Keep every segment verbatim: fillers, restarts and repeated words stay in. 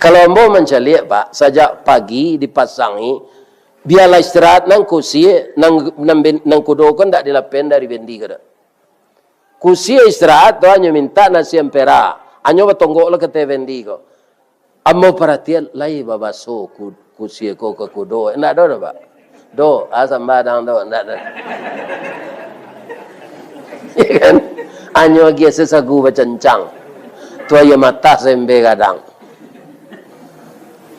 Kalau ambo mancaliak, Pak, sajak pagi dipasangi, bialah istirahat, nan kusie, nan, nan ben-, nan kudo ko ndak dilapen dari bendi ko doh. Kusie istirahat tu hanyo mintak nasi ampera, hanyo batonggok lah ka ateh bendi ko. Ambo paratian, lai babaso ku-, kusie ko ka kudo. Indak ado doh, Pak. Do, ah, sambah dang do, indak ado. Ya kan? Hanyo agiah sasagu bacancang. Tu aia matah saembe gadang.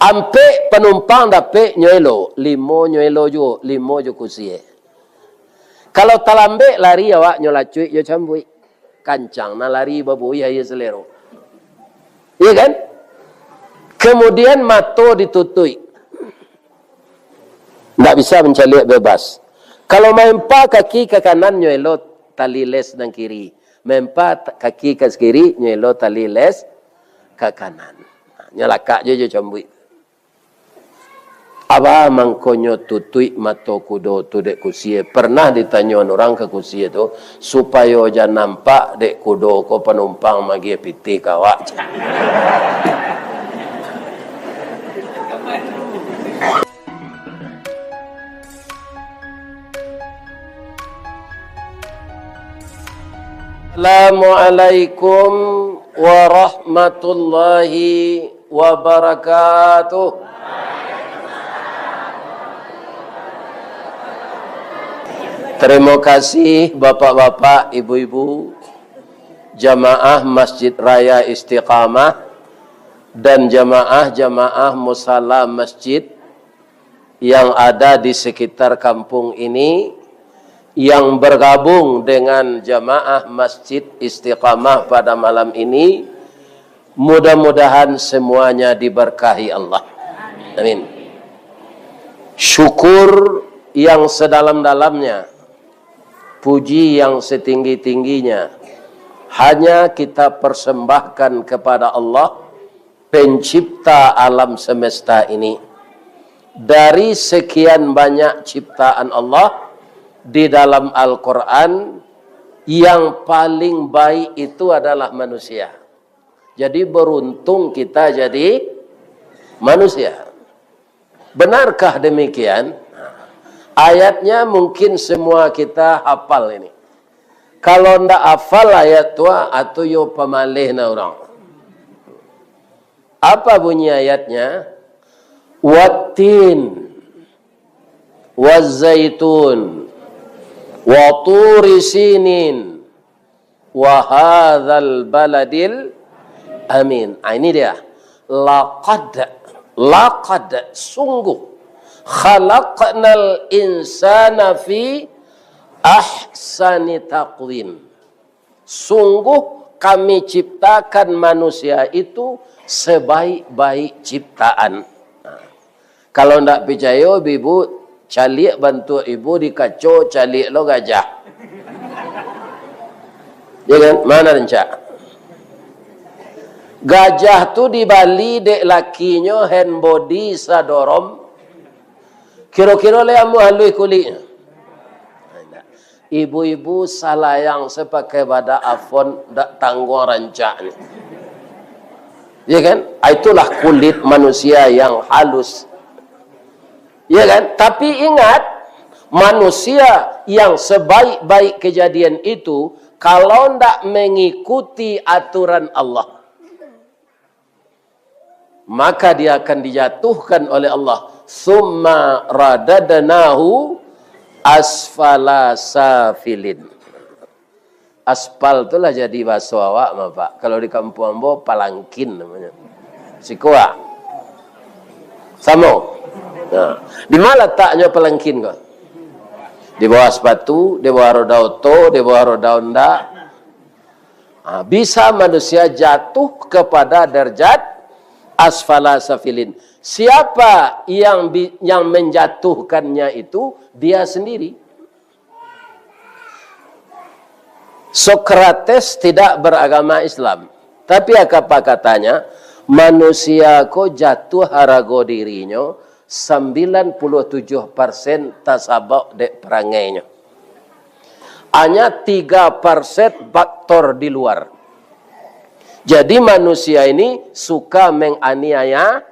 Ampek panumpang dapek nyo elo, limo nyo elo juo, limo jo kusie. Kalau talambek lari awak, nyo lacuik jo cambuik. Kancang nan lari babuih aia salero. Iya kan? Kemudian mato ditutuik. Ndak bisa mancaliak bebas. Kalau maempa kaki ka kanan, nyo elo tali les nan kiri. Maempa t-, kaki ka kiri, nyo elo tali les ka kanan. Nyo lakak jo, jo cambuik. Apo mangkonyo tutuik mato kudo tu dek kusie? Pernah ditanyoan urang ka kusie tu, supayo jan nampak dek kudo ko panumpang magiah pitih ka awak. Assalamualaikum warahmatullahi wabarakatuh. Terima kasih, bapak-bapak, ibu-ibu, jamaah Masjid Raya Istiqamah, dan jamaah-jamaah musala masjid yang ada di sekitar kampung ini, yang bergabung dengan jamaah Masjid Istiqamah pada malam ini, mudah-mudahan semuanya diberkahi Allah. Amin. Syukur yang sedalam-dalamnya, puji yang setinggi-tingginya, hanya kita persembahkan kepada Allah, Pencipta alam semesta ini. Dari sekian banyak ciptaan Allah, di dalam Al-Quran, yang paling baik itu adalah manusia. Jadi, beruntung kita jadi manusia. Benarkah demikian? Ayatnya mungkin semua kita hafal ini. Kalau ndak hafal ayat tu, ah, tu yo pamaleh na urang. Apa bunyi ayatnya? Wattin, wazaitun, wa turi sinin, wa hadzal baladil amin. Ah, ini dia. Laqad, laqad, sungguh, khalaqnal insana fi ahsani taqwim. Sungguh Kami ciptakan manusia itu sebaik-baik ciptaan. Nah, kalau ndak picayo, ibu caliak bantuak ibu di kaco, caliak lo gajah. Ya kan? Mana rancak? Gajah tu dibali dek lakinyo hand body sadorom. Kiro-kiro lai ambo haluih kuliknyo. Ibu-ibu salayang sapakai badak Avon, ndak tangguang rancaknyo. Ya kan? Ah, itulah kulit manusia yang halus. Ya kan? Tapi ingat, manusia yang sebaik-baik kejadian itu, kalau ndak mengikuti aturan Allah, maka dia akan dijatuhkan oleh Allah. Summa radadnahu asfala safilin. Aspal tu lah jadi bahaso awak mah, Pak. Kalau di kampuang ambo, palangkin namonyo. Siko, ah. Samo. Nah, di ma lataknyo palangkin ko? Di bawah sepatu, di bawah roda oto, di bawah roda Honda. Ah, bisa manusia jatuh kepada derajat asfala safilin. Siapa yang bi-, yang menjatuhkannya itu? Dia sendiri. Sokrates tidak beragama Islam, tapi apa katanya, manusia ko jatuah harago dirinyo sambilan puluah tujuah persen tasabab dek perangainyo. Hanya tiga persen faktor di luar. Jadi manusia ini suka menganiaya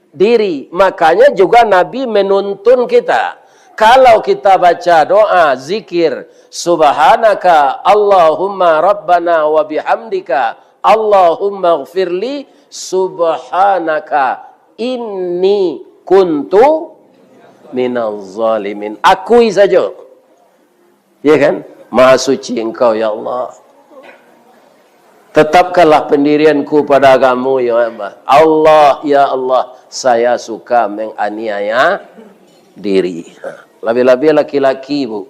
diri. Makanya juga Nabi menuntun kita. Kalau kita baca doa, zikir, "Subhanaka Allahumma Rabbana wa bihamdika, Allahumma gfirli, subhanaka inni kuntu minal zalimin." Akui saja. Ya kan? Maha suci Engkau, ya Allah. Tetapkanlah pendirianku pada agama-Mu, ya Allah. Allah, ya Allah, saya suka menganiaya diri. Ha. Lebih-lebih laki-laki, Bu.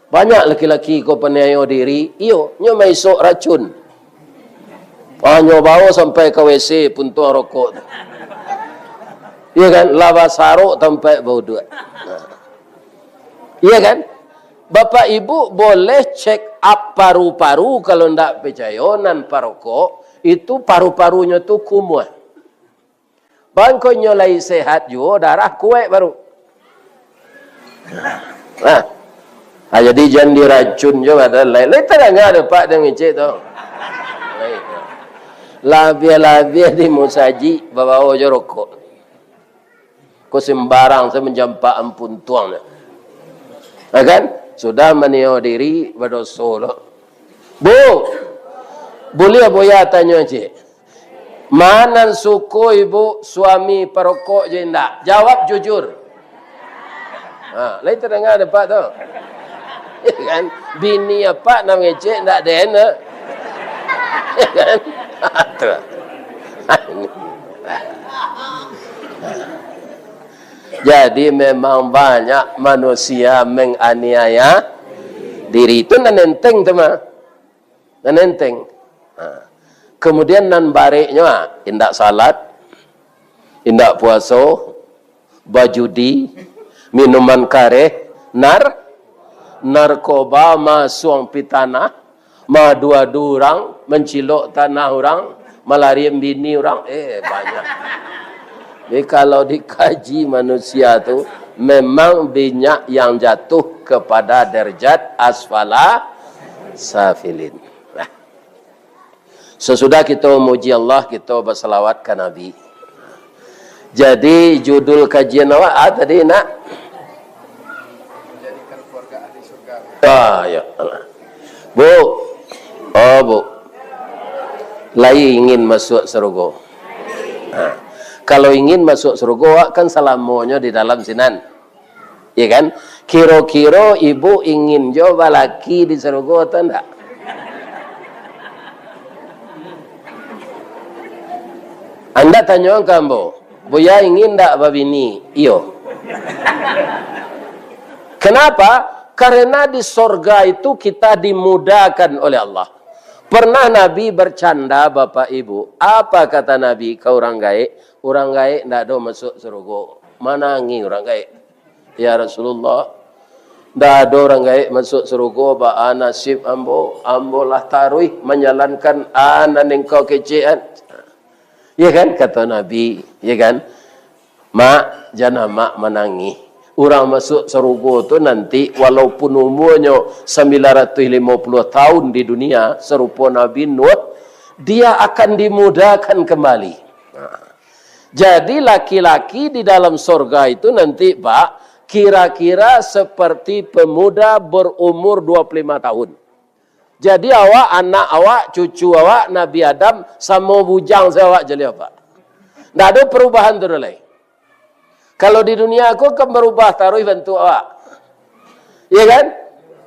Banyak laki-laki ko paniayo diri, iyo, nyo maisok racun. Ah, nyo bawa sampai ka W C puntuang rokok tu. Iya kan? Lah basarok tampek bauduak. Nah. Iya kan? Bapak Ibu boleh check up paru-paru, kalau ndak picayo, nan parokok, itu paru-parunyo tu kumuah. Bangkonyo lai sehat juo, darah kuaik baru. Nah. Ah, jadi jan diracun juo badan lai. Lai tadanga dek Pak dek ngecek tu. Labiah-labiah di musajik babawa jo rokok. Ko sembarang sajo manjampakan puntuang nyo. Ha kan? Sudah maniayo diri, badoso lo. Bu, buliah Buya tanyo ciek. Ma nan suko ibu suami parokok jo indak? Jawab jujur. Ha, lai tadanga dek Pak tu. Kan? Bini apak nan mangecek ndak den tu. Kan? Tu. Jadi memang banyak manusia menganiaya diri. Itu nan enteng tu mah. Nan enteng. Ha. Kemudian nan bareknyo, ha, indak salat, indak puaso, bajudi, minuman kareh, nar-, narkoba, masuang pitanah, maadu-adu urang, mancilok tanah urang, malarian bini urang, eh, banyak. Jadi, kalau dikaji manusia tu, memang banyak yang jatuh kepada derajat asfala safilin. Nah. Sesudah kita muji Allah, kita basalawat ka Nabi. Jadi, judul kajian awak, ah, tadi nak? Ah, ya. Bu. Oh, Bu. Lai ingin masuk sarugo. Ha. Kalau ingin masuk sarugo, awak kan salamonyo di dalam sinan. Ya kan? Kiro-kiro ibu ingin jo balaki di sarugo atau ndak? Anda tanyo ka ambo, "Buya ingin ndak babini?" Iyo. Kenapa? Karena di sorga itu kita dimudahkan oleh Allah. Pernah Nabi bercanda, Bapak Ibu. Apa kata Nabi ka urang gaek? Urang gaek ndak ado masuk sarugo. Manangih urang gaek. "Ya Rasulullah, ndak ado urang gaek masuk sarugo, baa nasib ambo? Ambo lah taruih manjalankan a nan engkau kecekan." Ya kan, kato Nabi, ya kan? "Mak, jan amak manangih. Urang masuk sarugo tu nanti, walaupun umuanyo sambilan ratuih limo puluah tahun di dunia, sarupo Nabi Nuh, dia akan dimudahkan kembali." Nah. Jadi, laki-laki di dalam sorga itu nanti, Pak, kira-kira seperti pemuda berumur dua puluh lima tahun. Jadi, awak, anak awak, cucu awak, Nabi Adam, samo bujang sajo awak jaleh, Pak. Ndak ado perubahan tu doh lai. Kalau di dunia ko kan berubah taruih bantuak awak. Iya kan?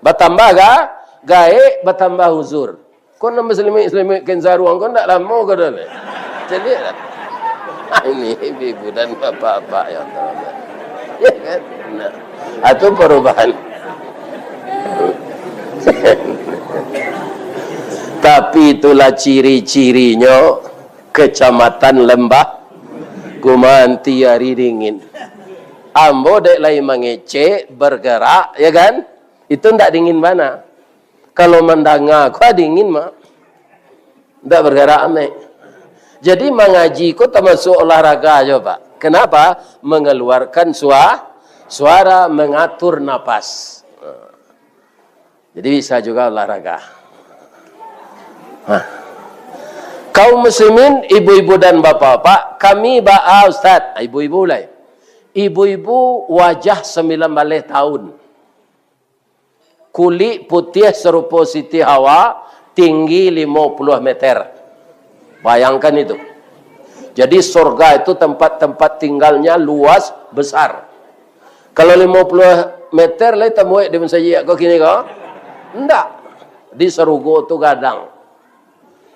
Batambah ga-, gaek, batambah uzur. Ko nan basalimuik-salimuik kain saruang ko ndak lamo ko doh lai. Caliak lah. Ini ibu-ibu dan bapak-bapak yang terhormat. Ya kan? Nah, itu perubahan. Tapi itulah ciri-cirinyo Kecamatan Lembah Gumanti ari dingin. Ambo dek lai mangecek, bergerak, ya kan? Itu ndak dingin bana. Kalau mandanga, kok dingin, Mak? Ndak bergerak, Mek. Jadi, mangaji ko tamasuk olahraga jo, Pak. Kenapa? Mengeluarkan sua-, suara, mengatur napas. Jadi, bisa juga olahraga. Nah. Kaum muslimin, ibu-ibu dan bapak-bapak, kami baa, Ustaz? Ibu-ibu lai. Ibu-ibu wajah sambilan baleh tahun. Kulik putiah sarupo Siti Hawa, tinggi limo puluah meter. Bayangkan itu. Jadi, sorga itu tempat-tempat tinggalnya luas, besar. Kalau limo puluah meter lai tamuek di masajik ko kini ko? Ndak. Di sarugo tu gadang.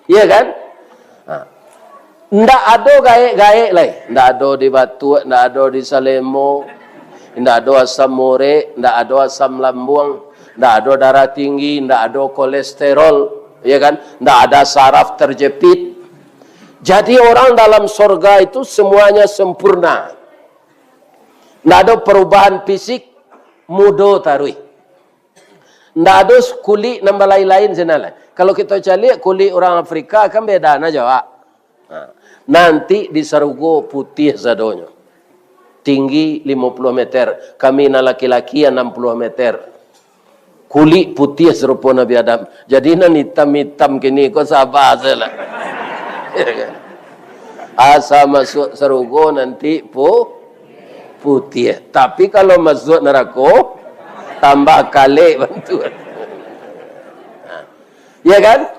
Iya kan? Ha. Ndak ado gaek-gaek lai. Ndak ado di batuak, ndak ado di salemo, ndak ado asam urek, ndak ado asam lambuang, ndak ado darah tinggi, ndak ado kolesterol, iya kan? Ndak ada saraf terjepit. Jadi orang dalam sorga itu semuanya sempurna. Ndak ado perubahan fisik, mudo taruih. Ndak ado kulik nan balain-lain sinan lai. Kalau kito caliak kulik urang Afrika kan beda na jo awak. Ha. Nanti di sarugo putiah sadonyo. Tinggi limo puluah meter. Kami nan laki-laki anam puluah meter. Kulik putiah sarupo Nabi Adam. Jadi nan itam-itam kini ko saba sajolah. Asa masuak sarugo nanti pu-, putiah. Tapi kalau masuak narako, tambah kalek bantuan. Ya kan?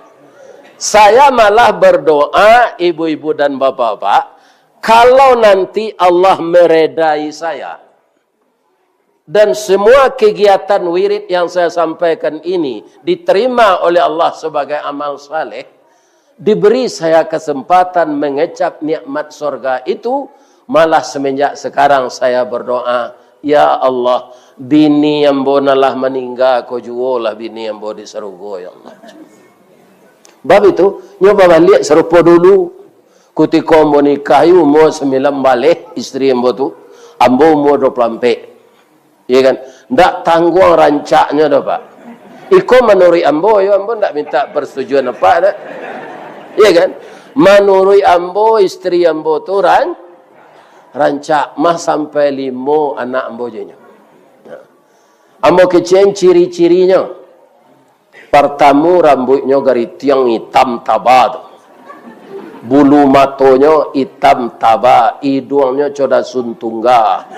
Saya malah berdoa, ibu-ibu dan bapak-bapak, kalau nanti Allah meredai saya, dan semua kegiatan wirid yang saya sampaikan ini diterima oleh Allah sebagai amal saleh, diberi saya kesempatan mengecap nikmat sorga itu, malah semenjak sekarang saya berdoa, "Ya Allah, bini ambo nan lah maningga ko juolah bini ambo di sarugo, ya Allah." Bab itu, nyo babaliak sarupo dulu. Kutiko ambo nikah, iyo umua sambilan baleh isteri ambo tu, ambo umua dua puluah ampek. Iya kan? Ndak tangguang rancaknyo doh, Pak. Iko manuruik ambo, yo, ambo ndak minta persetujuan apak, dak? Iya kan? Manuruik ambo, isteri ambo tu ran-, rancak, mah sampai limo anak ambo jo inyo. Nah. Ambo kecek ciri-cirinyo. Partamo, rambuiknyo garitiang itam taba tu. Bulu matonyo itam taba, iduangnyo co dasun tungga.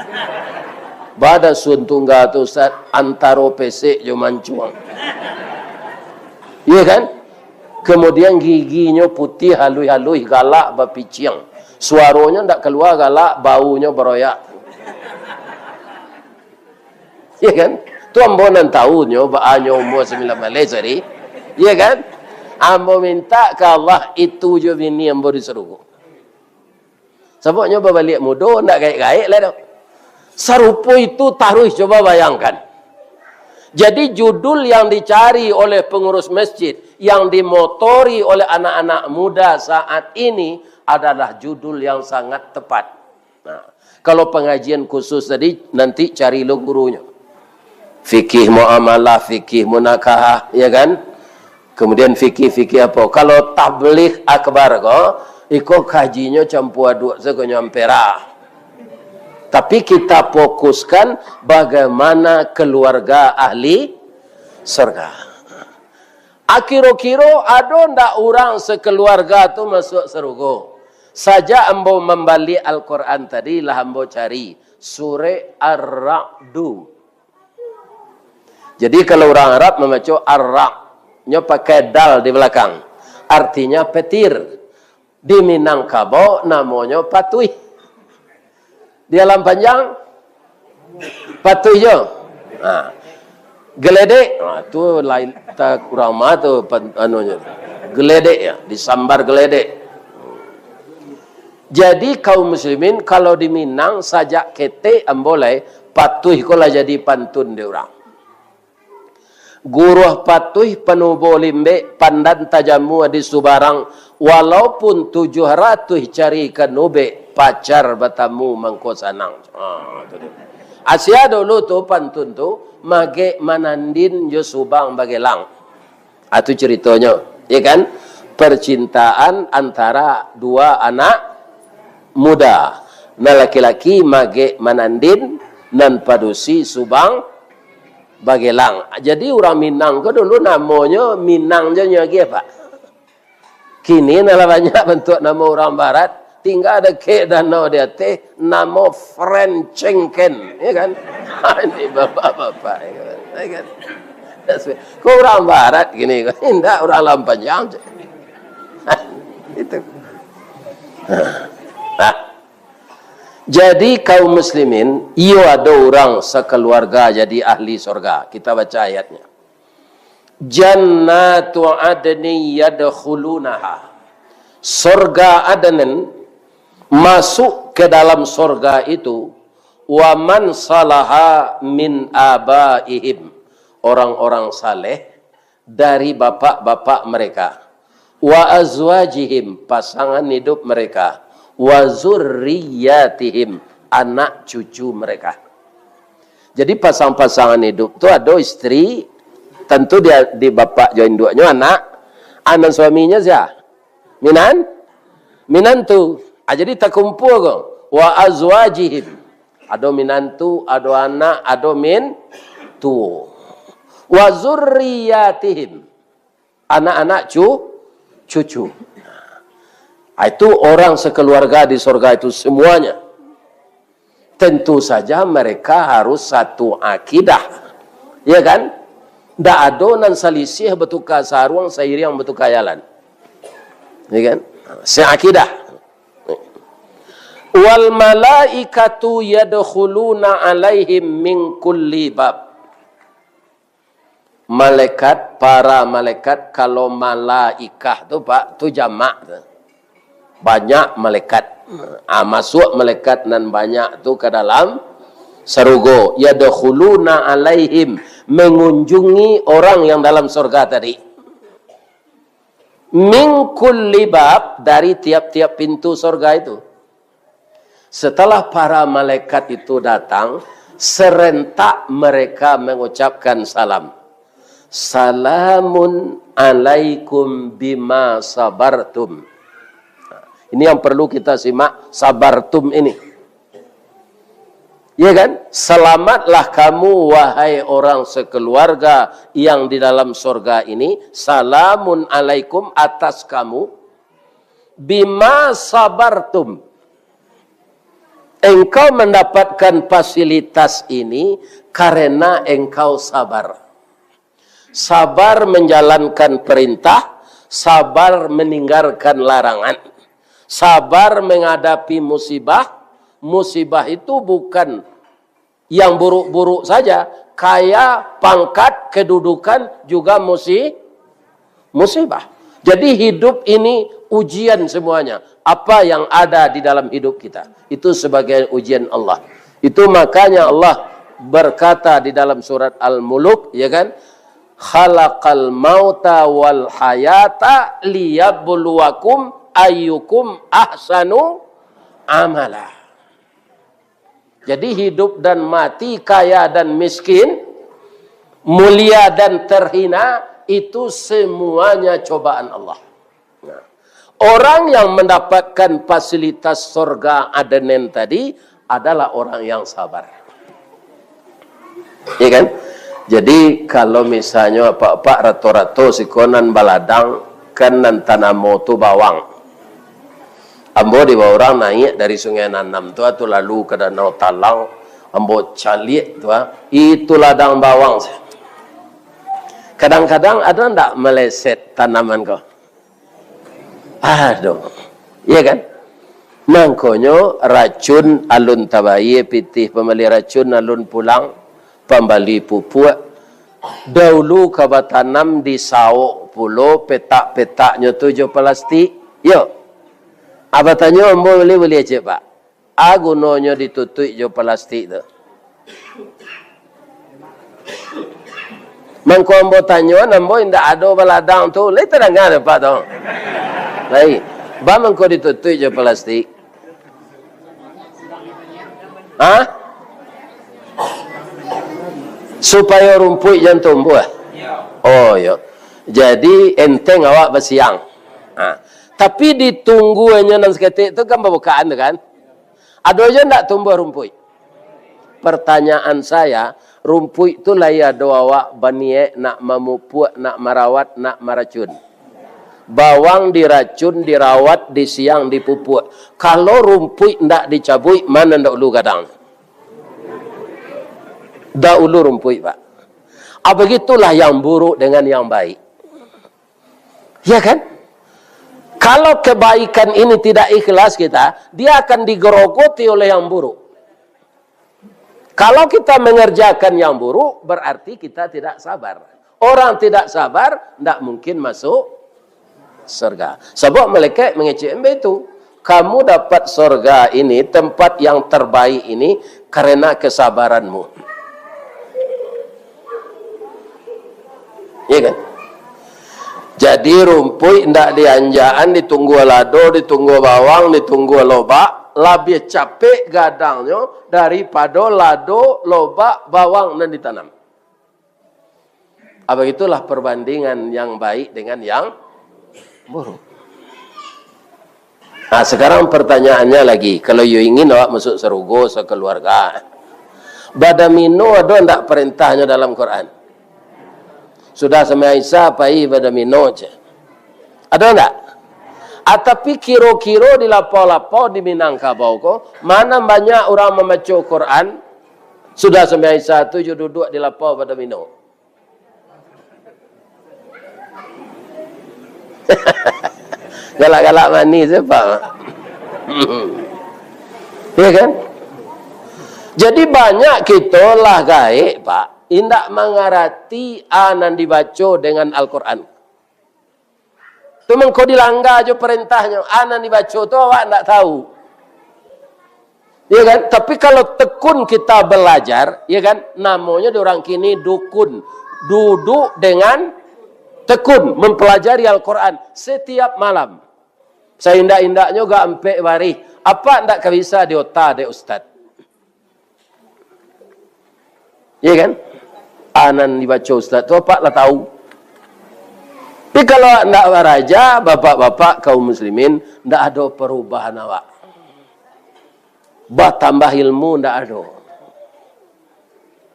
Ba dasun tungga tu, Ustaz, antaro pesek jo mancuang. Iya kan? Kemudian giginyo putiah, haluih-haluih, galak bapiciang. Suaronyo ndak kalua galak, baunyo baroyak. Iya kan? Tu ambo nan tahu nyo, baa nyo umua sambilan baleh tadi. Iya kan? Ambo minta ka Allah, itu jo bini ambo di sarugo. Sabab nyo babaliak mudo, ndak gaek-gaek lai doh. Sarupo itu taruih, coba bayangkan. Jadi, judul yang dicari oleh pengurus masjid, yang dimotori oleh anak-anak muda saat ini adalah judul yang sangat tepat. Nah, kalau pengajian khusus tadi, nanti cari lo gurunyo. Fikih muamalah, fikih munakahah, ya kan? Kemudian fikih-fikih apo? Kalau tabligh akbar ko, iko kajinyo campua duo sagonyo ampera. Tapi kita fokuskan bagaimana keluarga ahli surga. Akiro-kiro ado ndak urang sakeluarga tu masuak sarugo? Sajak ambo mambaliak Al-Quran tadi, lah ambo cari surek Ar-Ra'du. Jadi, kalau urang Arab mambaco Ar-Ra', nyo pakai dal di balakang. Artinya petir. Di Minangkabau namonyo patuih. Di Alam Panjang, patuih jo. Ha. Geledek, ha, tu lain, ta-, urang ma tu pan-, anunyo. Geledek, ya, disambar geledek. Jadi, kaum muslimin, kalau di Minang, sajak ketek ambo lai, patuih ko lah jadi pantun di urang. Guruah patuih panubo limbek, pandan tajamua di subarang, walaupun tujuah ratuih cari ka nubek, pacar batamu mangko sanang. Ha, tu dia. Asia dulu tu pantun tu, magek manandin jo subang bagelang. Ah, tu ceritonyo, ya kan? Percintaan antara dua anak muda. Nan laki-laki magek manandin, nan padusi subang bagelang. Jadi, urang Minang ko dulu namonyo Minang jo nyo agiah, Pak. Kini nan lah banyak bantuak namo urang barat, tingga dakek danau di ateh, namo French Cengken, ya kan? Ini bapak-bapak, ya kan? Ya kan? Ko urang barat kini, indak urang Labuhan Panjang. Itu. Nah, jadi kaum muslimin, iyo ado urang sakaluarga jadi ahli sorga. Kita baca ayatnya. Jannatu adnin yadkhulunaha. Sorga Adnin, masuk ke dalam sorga itu, wa man salaha min abaihim, orang-orang saleh dari bapak-bapak mereka, wa azwajihim, pasangan hidup mereka, wa zurriyatihim, anak cucu mereka. Jadi, pasang-pasangan hidup tu ado isteri, tentu dia di bapak jo induaknyo anak, anak suaminya sia? Minan? Minantu. Ah, jadi takumpul ko. Wa azwajihim. Ado minantu, ado anak, ado mintuo. Wa zurriyatihim. Anak-anak cu-, cucu. Ah, itu orang sekeluarga di sorga itu semuanya. Tentu saja mereka harus satu akidah. Ya kan? Ndak ado nan salisih batuka saruang, sairiang batuka jalan. Ya kan? Seakidah. Wal malaikatu yadkhuluna alaihim min kulli bab. Malaikat, para malaikat, kalau malaikah tu, Pak, tu jamak tu. Banyak malaikat. Ah, masuk malaikat nan banyak tu ka dalam sarugo. Yadkhuluna alaihim, mengunjungi orang yang dalam sorga tadi. Min kulli bab, dari tiap-tiap pintu sorga itu. Setelah para malaikat itu datang, serentak mereka mengucapkan salam. "Salamun alaikum bima sabartum." Ini yang perlu kita simak, sabartum ini. Ya kan? "Selamatlah kamu, wahai orang sekeluarga yang di dalam sorga ini. Salamun alaikum, atas kamu. Bima sabartum." Engkau mendapatkan fasilitas ini karena engkau sabar. Sabar menjalankan perintah, sabar meninggalkan larangan. Sabar menghadapi musibah. Musibah itu bukan yang buruk-buruk saja, kaya, pangkat, kedudukan juga musi-, musibah. Jadi, hidup ini ujian semuanya. Apa yang ada di dalam hidup kita, itu sebagai ujian Allah. Itu makanya Allah berkata di dalam surat Al-Muluk, ya kan? "Khalaqal mauta wal hayata liyabluwakum ayyukum ahsanu amala." Jadi, hidup dan mati, kaya dan miskin, mulia dan terhina, itu semuanya cobaan Allah. Nah, orang yang mendapatkan fasilitas sorga Adnin tadi adalah orang yang sabar. Ya kan? Jadi, kalau misalnyo apak-apak rato-rato siko nan baladang, kan nan tanamo tu bawang. Ambo dibawa urang naiak dari Sungai Nanam tu, tu lalu ka Danau Talang, ambo caliak tu, ah, itu ladang bawang. Kadang-kadang ado ndak meleset tanaman ko? Aduh, iya kan? Mangkonyo racun alun tabayia, pitih pambali racun alun pulang, pambali pupuak. Daulu ka batanam di saok pulo, petak-petaknyo tu jo palastik. Yo. Abah tanyo ambo, buliah-buliah ciek, Pak. A gunonyo ditutuik jo palastik tu? Mangko ambo tanyoan, ambo indak ado baladang tu. Lai tadanga dek Apak tu? Lai. Baa mangko ditutuik jo palastik? Ha? Supayo rumpuik jan tumbuah? Oh, yo. Jadi, enteng awak basiang. Ha. Tapi ditungguannyo nan saketek tu kan babukaan tu kan? Ado juo ndak tumbuah rumpuik? Pertanyaan saya, rumpuik tu lai ado awak baniaik nak mamupuak, nak marawat, nak maracun? Bawang diracun, dirawat, disiang, dipupuak. Kalau rumpuik ndak dicabuik, ma nan daulu gadang? Daulu rumpuik, Pak. Ah, begitulah yang buruk dengan yang baik. Ya kan? Kalau kebaikan ini tidak ikhlas kita, dia akan digerogoti oleh yang buruk. Kalau kita mengerjakan yang buruk, berarti kita tidak sabar. Orang tidak sabar, ndak mungkin masuk surga. Sabab malaikat mangecek baitu, "Kamu dapat surga ini, tempat yang terbaik ini, karena kesabaranmu." Ya kan? Jadi, rumpuik ndak dianjakan, ditunggua lado, ditunggua bawang, ditunggua lobak, labiah capek gadangnyo daripado lado, lobak, bawang nan ditanam. Ah, begitulah perbandingan yang baik dengan yang buruk. Nah, sekarang pertanyaannya lagi, kalau yo ingin awak masuk sarugo sakeluarga, badamino ado ndak parentanyo dalam Quran? Sudah sumbayang Isya, pai badamino, cek. Ado ndak? Ah, tapi kiro-kiro di lapau-lapau di Minangkabau ko, ma nan banyak urang mambaco Quran, sudah sumbayang Isya tu jo duduak di lapau badamino? Galak-galak manih se, Pak. Ya kan? Jadi, banyak kito lah gaek, Pak, indak mangarati a nan dibaco dengan Al-Quran. Tu mangko dilangga jo parentanyo, a nan dibaco tu awak ndak tahu. Ya kan? Tapi kalau tekun kita belajar, ya kan? Namonyo di urang kini dukun. Duduk dengan tekun mempelajari Al-Quran setiap malam. Saindak-indaknyo ga ampek barih. Apak ndak ka bisa di ota dek ustad. Ya kan? A nan dibaco ustad tu apak lah tahu. Tapi kalau ndak baraja, bapak-bapak kaum muslimin, ndak ado perubahan awak. Batambah ilmu ndak ado.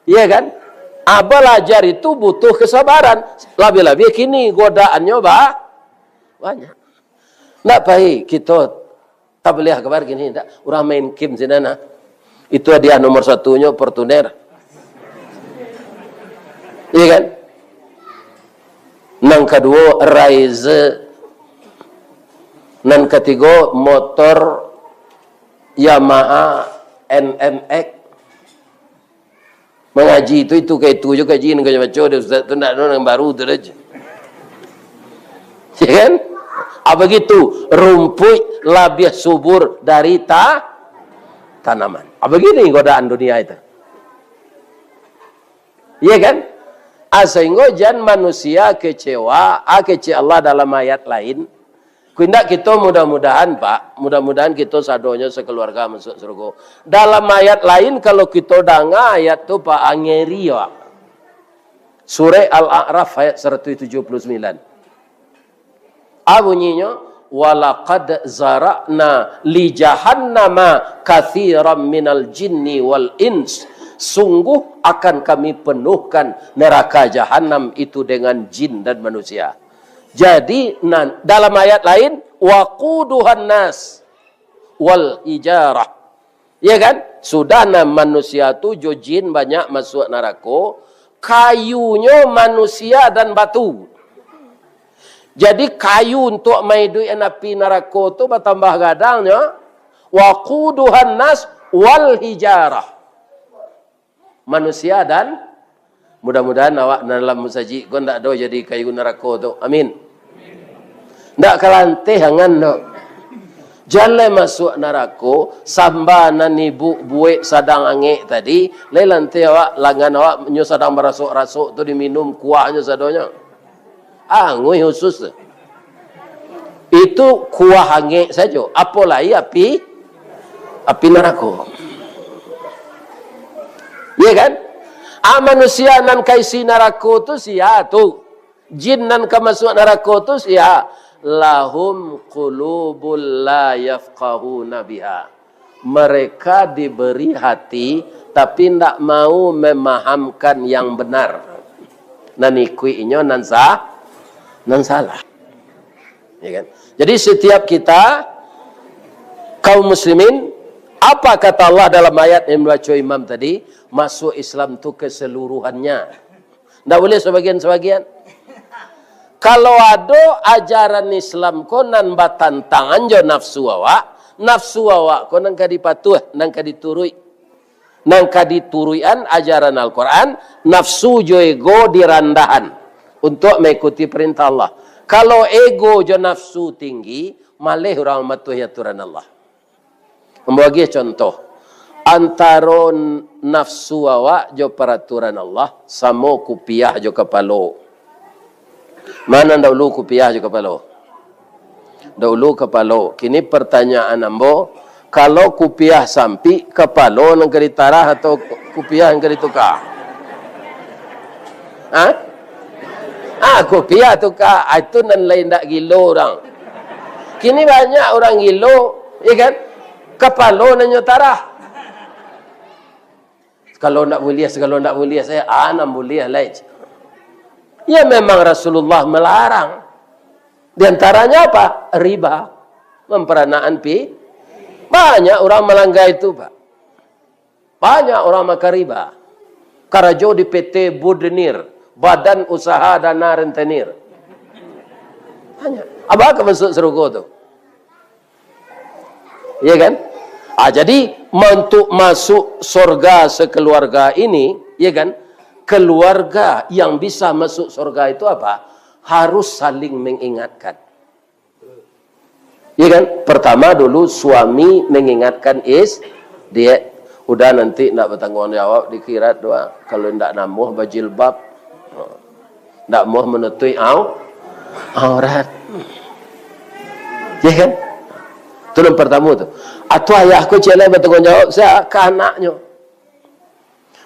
Iya kan? Ah, balajar itu butuh kesabaran. Labiah-labiah kini godaannyo ba-, banyak. Ndak pai kito tabligh kabar kini, ndak. Urang main kim sinan, ah. Itu hadiah nomor satunyo Fortuner. Iya kan? Nan kaduo, Raize. Nan katigo, motor Yamaha N M X. Mangaji tu, itu ka itu jo kaji nan ka baco dek ustaz tu, ndak ado nan baru tu doh. Ya kan? Ah, begitu, rumpuik labiah subur dari ta-, tanaman. Ah, begini godaan dunia itu. Iya kan? Ah, sehingga jan manusia kecewa, ah, kecek Allah dalam ayat lain. Ku indak kito mudah-mudahan, Pak, mudah-mudahan kito sadonyo sakeluarga masuk surga. Dalam ayat lain, kalau kito danga ayat tu, Pak, angeri, Pak. Surah Al-A'raf ayat seratus tujuh puluh sembilan. A bunyinyo, "Walaqad zara'na li jahannama katsiran minal jinni wal ins." Sungguh akan Kami penuhkan neraka jahanam itu dengan jin dan manusia. Jadi, nan, dalam ayat lain, "Waquduhan nas wal hijarah." Ya kan? Sudah nah manusia tu jo jin banyak masuak narako, kayunyo manusia dan batu. Jadi kayu untuak maiduikan api narako tu batambah gadangnyo, "Waquduhan nas wal hijarah." Manusia dan, mudah-mudahan awak dalam masajik ko ndak ado jadi kayu narako tu. Amin. Ndak ka lanteh angan tu. Jan lai masuak narako, samba nan ibuk buek sadang angek tadi, lai lanteh awak, langan awak nyo sadang barasok-rasok tu diminum kuahnyo sadonyo. Anguih usus tu. Itu kuah angek sajo, apo lai api, api narako. Iya kan? Ah, manusia nan ka isi narako tu sia tu? Jin nan ka masuak narako tu sia? "Lahum qulubul la yafqahuna biha." Mereka diberi hati, tapi ndak mau memahamkan yang benar. Nan ikuik inyo nan sa-, nan salah. Ya kan? Jadi setiap kita, kaum muslimin, apa kata Allah dalam ayat yang dibaco imam tadi? Masuk Islam tu keseluruhannya. Ndak boleh sebagian-sebagian. Kalau ado ajaran Islam ko nan batantangan jo nafsu awak, nafsu awak ko nan ka dipatuah, nan ka dituruik. Nan ka dituruikan ajaran Al-Quran, nafsu jo ego dirandahan untuk mengikuti perintah Allah. Kalau ego jo nafsu tinggi, maleh urang mamatuahi aturan Allah. Ambo agiah contoh. Antaro nafsu awak jo paraturan Allah, samo kupiah jo kapalo. Mana dahulu kupiah jo kapalo? Dahulu kapalo. Kini pertanyaan ambo, kalau kupiah sampik, kapalo nan ka ditarah atau kupiah nan ka dituka? Ha? Ah, kupiah tuka. Ah, itu nan lain dak gilo urang. Kini banyak urang gilo, ya kan? Kapalo nan nyo tarah. Kalau ndak buliah, kalau ndak buliah, saya, ah, nan buliah lai. Ya, memang Rasulullah melarang. Di antaranya apa? Riba. Memperanakkan pi. Banyak orang melanggar itu, Pak. Banyak orang makan riba. Karajo di P T Budenir, Badan Usaha Dana Rentenir. Banyak. Abah akan masuk surga tu. Ya kan? Ah, jadi, untuk masuk surga sekeluarga ini, ya kan? Keluarga yang bisa masuk surga itu apa? Harus saling mengingatkan. Ya kan? Pertama dulu suami mengingatkan is-, dia, udah nanti ndak bertanggung jawab di akhirat doa. Kalau ndak namuah bajilbab, ndak namuah menutup au-, aurat. Ya kan? Itu yang pertama tu. Atau ayah ko ciek lai bertanggung jawab sa-, ka anaknyo.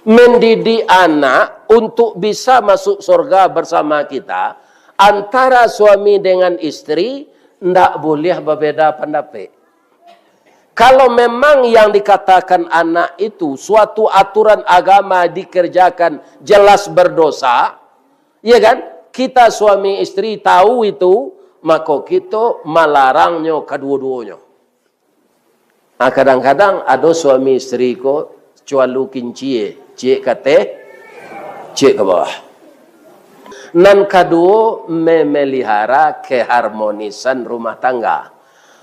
Mendidik anak untuk bisa masuk surga bersama kita, antara suami dengan isteri, ndak boleh berbeda pendapat. Kalau memang yang dikatakan anak itu suatu aturan agama dikerjakan jelas berdosa, ya kan? Kita suami isteri tahu itu, maka kita malarangnya kedua-duanya. Ah, kadang-kadang ado suami isteri ko cualu kincie, ciek ka ateh, ciek ka bawah. Nan kaduo, memelihara keharmonisan rumah tangga.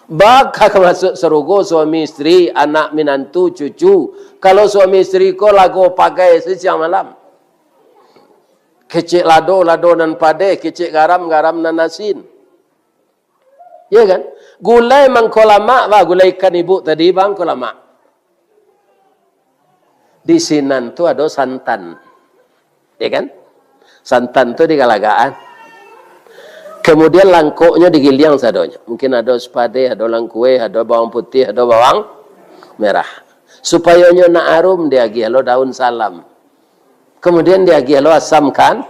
Baa ka masuk sarugo suami isteri, anak minantu, cucu, kalau suami isteri ko lago pagai siang malam. Kecek lado, lado nan padeh, kecek garam, garam nan asin. Ya kan? Gulai mangko lamak, bah, gulai ikan ibuk tadi, bah, mangko lamak. Di sinan tu ado santan. Ya kan? Santan tu digalagakan. Kemudian langkoknyo digiliang sadonyo. Mungkin ado sipadeh, ado langkueh, ado bawang putih, ado bawang merah. Supayo nyo nak arum, diagiah lo daun salam. Kemudian diagiah lo asam kan,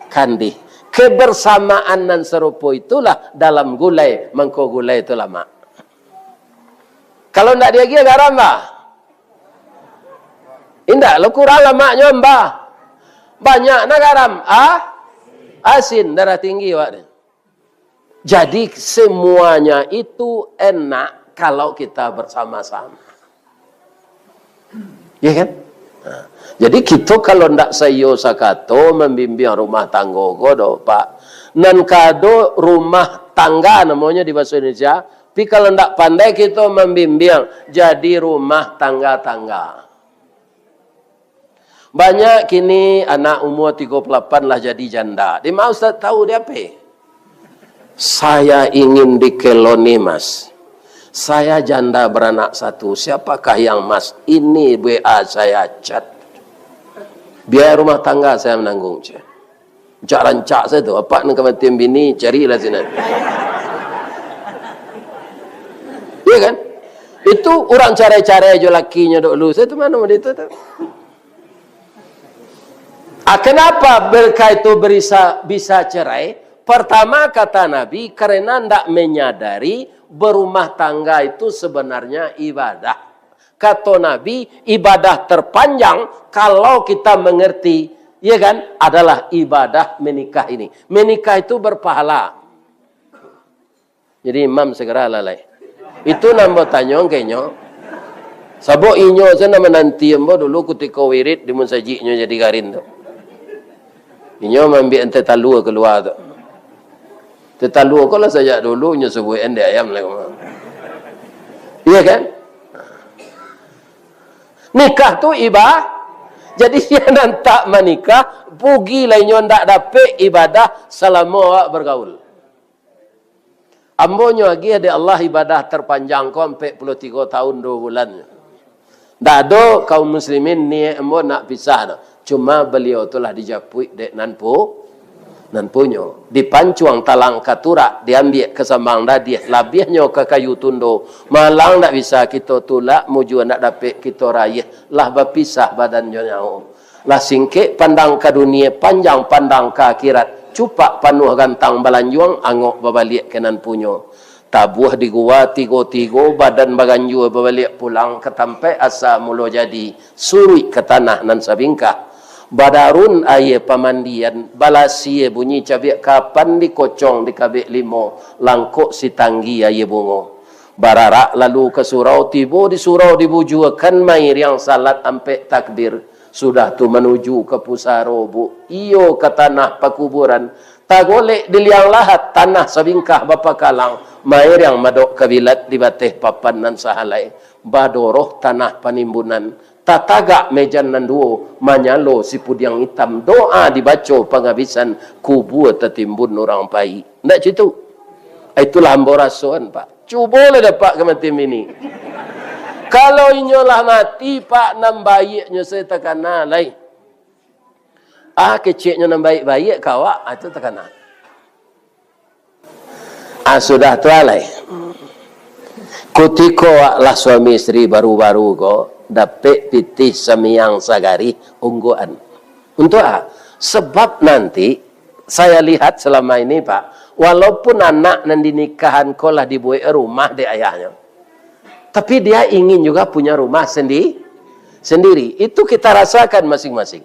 kandih. Kebersamaan nan sarupo itulah dalam gulai, mangko gulai tu lamak. Kalau ndak diagiah garam, bah? Indak, lo kurang lamaknyo, bah. Banyak na garam, ah? Asin, darah tinggi awak ni. Jadi, semuanya itu enak kalau kita bersama-sama. Ya kan? Nah, jadi, kita kalau ndak saiyo sakato mambimbiang rumah tanggo ko doh, Pak. Nan kado rumah tangga namonyo di bahasa Indonesia, tapi kalau ndak pandai kita mambimbiang, jadi rumah tangga-tangga. Banyak kini anak umur tigo puluh lapan lah jadi janda. Di ma Ustaz tahu di ape? Saya ingin dikeloni, Mas. Saya janda beranak satu. Siapakah yang Mas? Ini W A saya chat. Biaya rumah tangga saya menanggung, cek. Rancak-rancak sajo tu. Apak nan kamatian bini, carilah sinan. Iya kan? Itu urang carai-carai jo lakinyo dulu. Saya tu mano itu tu? Ah, kenapa mereka itu berisa-, bisa cerai? Pertama, kata Nabi, karena ndak menyadari berumah tangga itu sebenarnya ibadah. Kato Nabi, ibadah terpanjang kalau kita mengerti, ya kan, adalah ibadah menikah ini. Menikah itu berpahala. Jadi imam segeralah lai. Itu nan ambo tanyo ka inyo. Sabab inyo se nan mananti ambo dulu kutiko wirid di musajiknyo jadi garin tu. Inyo maambiak teh talua kalua tu. Teh talua ko lah sajak dulu inyo subuikan di ayam lai. Iya kan? Nikah tu iba-, jadi sia nan tak manikah, rugi lah inyo ndak dapek ibadah salamo awak bagaul. Ambo nyo agiah dek Allah ibadah terpanjang ko ampek puluah tigo tahun duo bulan. Ndak ado kaum muslimin niaik ambo nak pisah doh. Cuma baliau tu lah dijapuik dek nan pu-, nan punyo. Dipancuang talang ka turak, diambiak ka sambang dadiah, labiahnyo ka kayu tundo. Malang ndak bisa kito tulak, mujua ndak dapek kito raiah, lah bapisah badan jo nyawo. Lah singkek pandang ka dunia, panjang pandang ka akhirat. Cupak panuah gantang balanjuang, angok babaliak ka nan punyo. Tabuah di gua tigo-tigo, badan baganjua babaliak pulang ka tampaik asa mulo jadi, suruik ka tanah nan sabingkah. Badarun aia pamandian, balasia bunyi cabiak kapan, dikocong dikabek limo, langkok sitanggi aia bungo. Bararak lalu ka surau, tibo di surau dibujuakan, mairiang salat ampek takbir. Sudah tu manuju ka pusaro, Bu, iyo ka tanah pakuburan. Tagolek di liang lahat, tanah sabingkah bapakalang, mairiang madok kabilat di bateh papan nan sahalai. Badoroh tanah panimbunan, tatagak mejan nan duo, manyalo sipudiang itam, doa dibaco pangabisan, kubua tatimbun urang pai. Ndak cito? Itulah ambo rasoan, Pak. Cubolah dapek ka mati bini. Kalau inyo lah mati, Pak, nan baiaknyo se takana lai. Ah, keceknyo nan baiak-baiak ka awak, ah, itu takana. Ah, sudah tu alai. Kutiko awak lah suami isteri baru-baru ko, dapek pitih samiang sagarih ungguan. Untuak a? Sebab nanti, saya lihat selama ini, Pak, walaupun anak nan dinikahan ko lah dibuek rumah dek ayahnyo, tapi dia ingin juga punya rumah sendi-, sendiri. Itu kita rasakan masing-masing.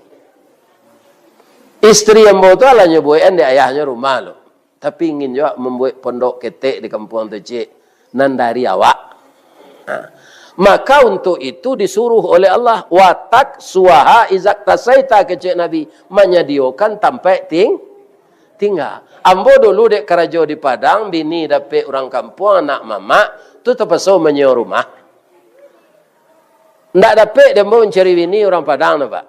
Isteri ambo tu alah nyo buekan dek ayahnyo rumah lo, tapi ingin juga mambuek pondok ketek di kampuang tu, cik, nan dari awak. Nah, maka untuk itu disuruh oleh Allah, "Watak suaha izak tasaita," kecek Nabi, manyadiokan tampek ting-, tingga. Ambo dulu dek karajo di Padang, bini dapek urang kampuang, anak mamak, tu tapaso manyio rumah. Ndak dapek dek ambo mancari bini urang Padang tu, Pak.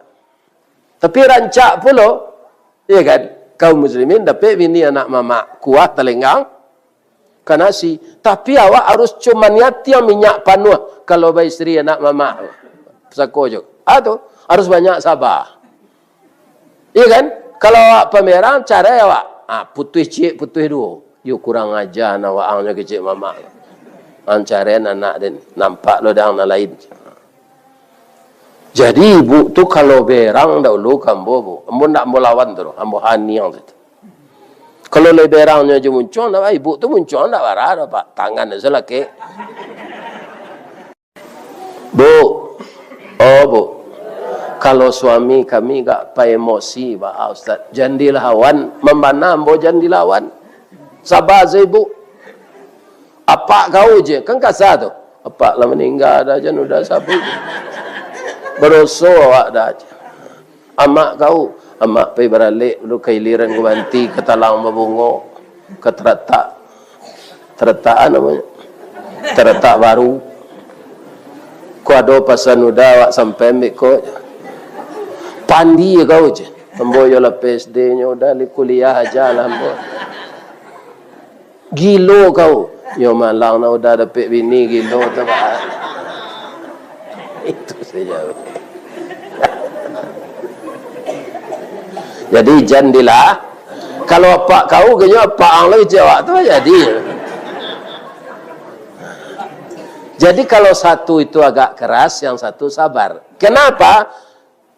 Tapi rancak pulo, iya kan? Kaum muslimin dapek bini anak mamak, kuah talenggang ka nasi. Tapi awak harus cuman niatiang minyak panuah kalau baisteri anak mamak. Sako jo. Ah, tu, harus banyak saba. Iya kan? Kalau awak pamerang, carai awak. Ah, putuih ciek, putuih duo. Yo kurang aja nan waang nyo kecek mamak. Ang carai anak den. Nampak lo dang nan lain. Jadi, ibu tu kalau berang dahulu ka ambo, Bu. Ambo ndak ambo lawan tu, ambo haniang tu. Kalau lai berangnyo jo muncuang, ndak, ibu tu muncuang ndak bara doh, Pak. Tangan se lakek. Bu, oh, Bu. Kalau suami kami gak pa emosi, Pak Ustaz. Jan dilawan, mambana ambo jan dilawan. Saba se, Ibu. Apak kau je, kan kasa tu. Apak lah maningga dah, jan udah sabuik. Badoso awak dah. Amak kau, amak pai baralek dulu ka iliran ka banti, ka talang babungo, ka taratak. Taratak namonyo. Taratak baru. Ko ado pasan udah awak sampai ambek ko. Pandi kau je. Ambo yo lah P S D nyo udah, li kuliah aja lah ambo. Gilo kau. Yo malang nah udah dapek bini gilo tu, Pak. Itu saja. Jadi jan dilah. Kalau apak kau genyo apak ang lagi cewak tu jadi. Jadi kalau satu itu agak keras, yang satu sabar. Kenapa?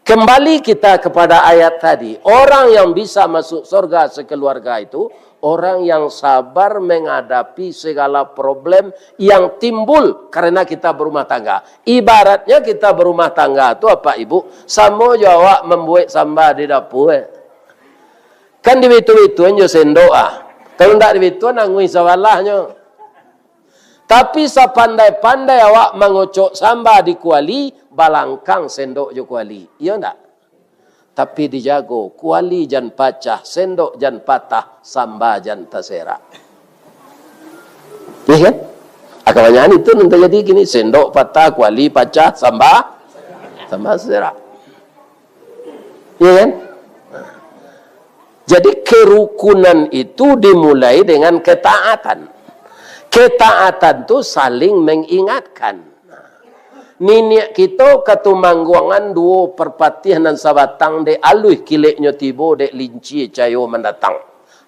Kembali kita kepada ayat tadi, orang yang bisa masuk surga sekeluarga itu, orang yang sabar menghadapi segala problem yang timbul karena kita berumah tangga. Ibaratnya kita berumah tangga tu, Apak Ibu, samo jo awak mambuek samba di dapua, eh. Kan dibitu-bituan jo sendok, ah. Kalau ndak dibitu, nanguih sabalahnyo. Tapi sapandai-pandai awak mangocok samba di kuali, balangkang sendok jo kuali. Iyo ndak? Tapi dijago, kuali jan pacah, sendok jan patah, samba jan taserak. Iya kan? Ah, kabanyakan itu nan tajadi kini, sendok patah, kuali pacah, samba, samba serak. Iya kan? Jadi, kerukunan itu dimulai dengan ketaatan. Ketaatan tu saling mengingatkan. Niniak kito Katumangguangan duo Parpatiah nan sabatang, dek aluih kileknyo tibo, dek linci cayo mandatang.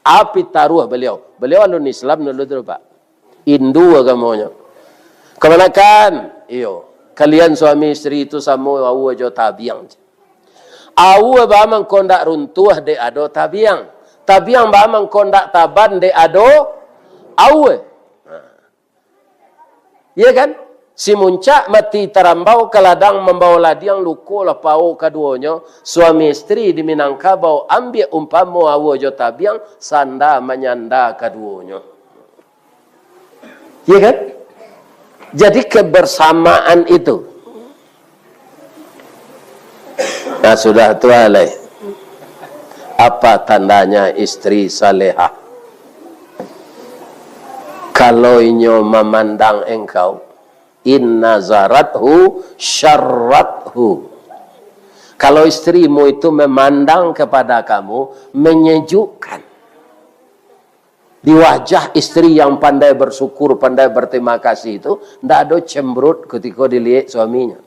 Api taruah baliau. Baliau alun Islam dulu tu, Pak. Hindu agamonyo. Kamanakan? Iyo. Kalian suami isteri tu samo aua jo tabiang. Aua baa mangko ndak runtuah dek ado tabiang. Tabiang baa mangko ndak taban dek ado aua. Iya kan? Si muncak mati tarambau, ka ladang mambao ladiang, luko lah pao kaduonyo. Suami isteri di Minangkabau, ambiak umpamo aua jo tabiang, sanda manyanda kaduonyo. Iya kan? Jadi kebersamaan itu. Nah, sudah tu alai. Apa tandanya istri salehah? Kalau inyo mamandang engkau, in nazarathu syarrathu. Kalau istrimu itu memandang kepada kamu, menyejukkan. Di wajah istri yang pandai bersyukur, pandai berterima kasih itu, ndak ado cemberut ketika diliek suaminya.